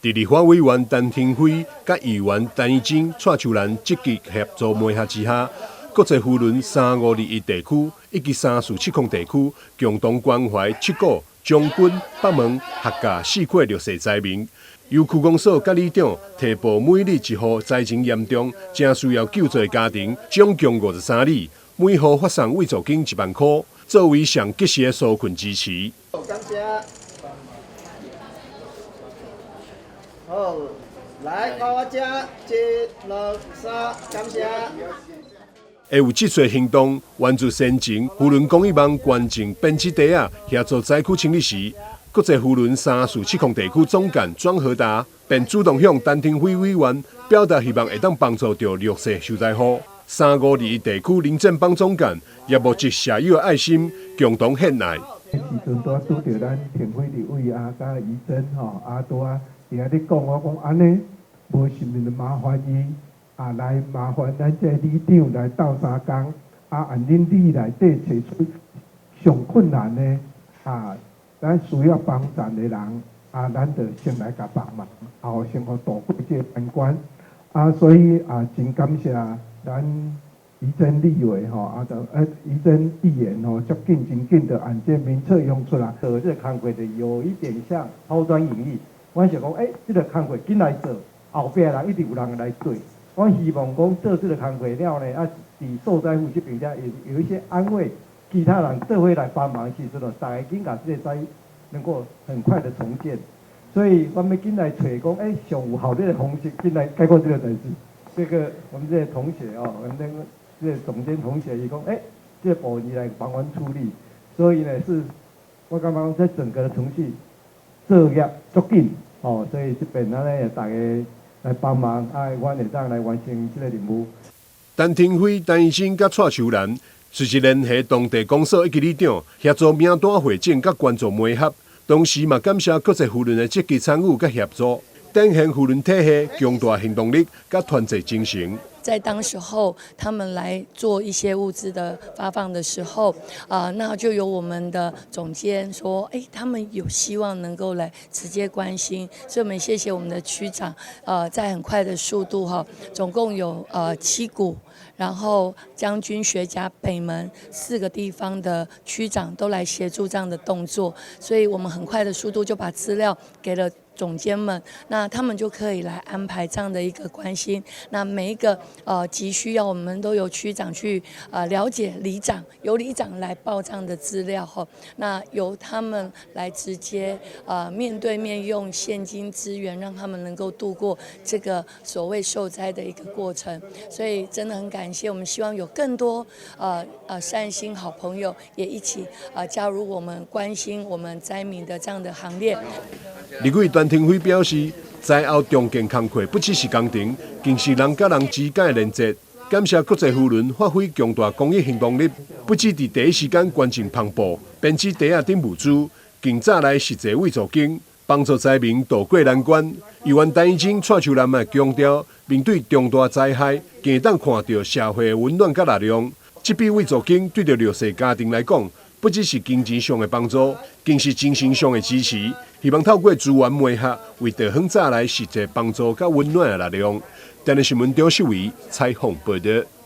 佇立法委員陳亭妃佮議員陳怡貞、蔡秋蘭積極協助媒合之下，國際扶輪3521地區以及3470地區共同關懷七股、將軍、北門、客家四區弱勢災民。由區公所佮里長提報每日一戶災情嚴重、誠需要救助的家庭，總共53里，每戶發送慰助金1萬箍，作為上及時的紓困支持。感謝。好，來，看我這，一、兩、三，感謝。會有這次行動，源自先前扶輪公益網捐贈編織袋仔協助災區清理時，國際扶輪3470地區總幹莊和達便主動向陳亭妃委員表達希望會當幫助著弱勢受災戶。3521地區林振邦總幹也募集社友的愛心，共同獻愛。時陣拄拄著咱亭妃立委啊，佮怡貞吼，啊拄仔佇遐咧講，我講按呢，無啥物麻煩伊啊，來麻煩咱這里長來鬥相共，啊，按恁里內底揣出上困難的啊，咱需要幫助的人啊，咱就先來共幫忙，後先予渡過這個難關。啊，所以啊，真感謝咱怡貞立委吼，啊，就怡貞議員吼，足緊真緊就按這名冊用出來。做這個工課就有一點像拋磚引玉。我想講，欸，這個工課緊來做，後壁人一定有人來做。我希望講做這個工課了呢，啊，佇受災戶這邊遮有一些安慰，其他人做伙來幫忙時陣，大家緊共這個災能夠很快的重建。所以，我們緊來揣講，欸，上有效率的方式，緊來解決這個代誌。這個我們這個同學哦，我們這個這個總監同學伊講，欸，這個部分伊來幫阮處理。所以呢，是我感覺講這整個的程序作業足緊，哦，所以這邊咱咧大家來幫忙，啊，阮會當來完成這個任務。陳亭妃、陳怡貞佮蔡秋蘭隨時聯繫當地公所以及里長，協助名單匯總佮捐助媒合，同時嘛感謝國際扶輪的積極參與佮協助，展現扶輪體系強大行動力佮團結精神。在當時候，他們來做一些物資的發放的時候，啊，那就由我們的總監說，哎，他們有希望能夠來直接關心，所以我們謝謝我們的區長，在很快的速度哈，總共有七股，然後將軍學甲北門四個地方的區長都來協助這樣的動作，所以我們很快的速度就把資料給了總監們，那他們就可以來安排這樣的一個關心。那每一個急需要，我們都由區長去了解里長，由里長來報這樣的資料後，那由他們來直接面對面用現金支援，讓他們能夠度過這個所謂受災的一個過程。所以真的很感謝，我們希望有更多善心好朋友也一起加入我們關心我們災民的這樣的行列。立委陳亭妃表示，災後重建工課不只是工程，更是人佮人之間的連結。感謝國際扶輪發揮強大公益行動力，不只佇第一時間捐贈帆布、編織袋仔等物資，更早來實際慰助金，幫助災民渡過難關。議員陳怡貞、蔡秋蘭嘛強調，面對重大災害，更會當看著社會的溫暖佮力量。這筆慰助金對著弱勢家庭來講，不只是經濟上的幫助，更是精神上的支持。希望透過資源媒合，為地方帶來實際幫助佮溫暖的力量。電視新聞張秀偉採訪報導。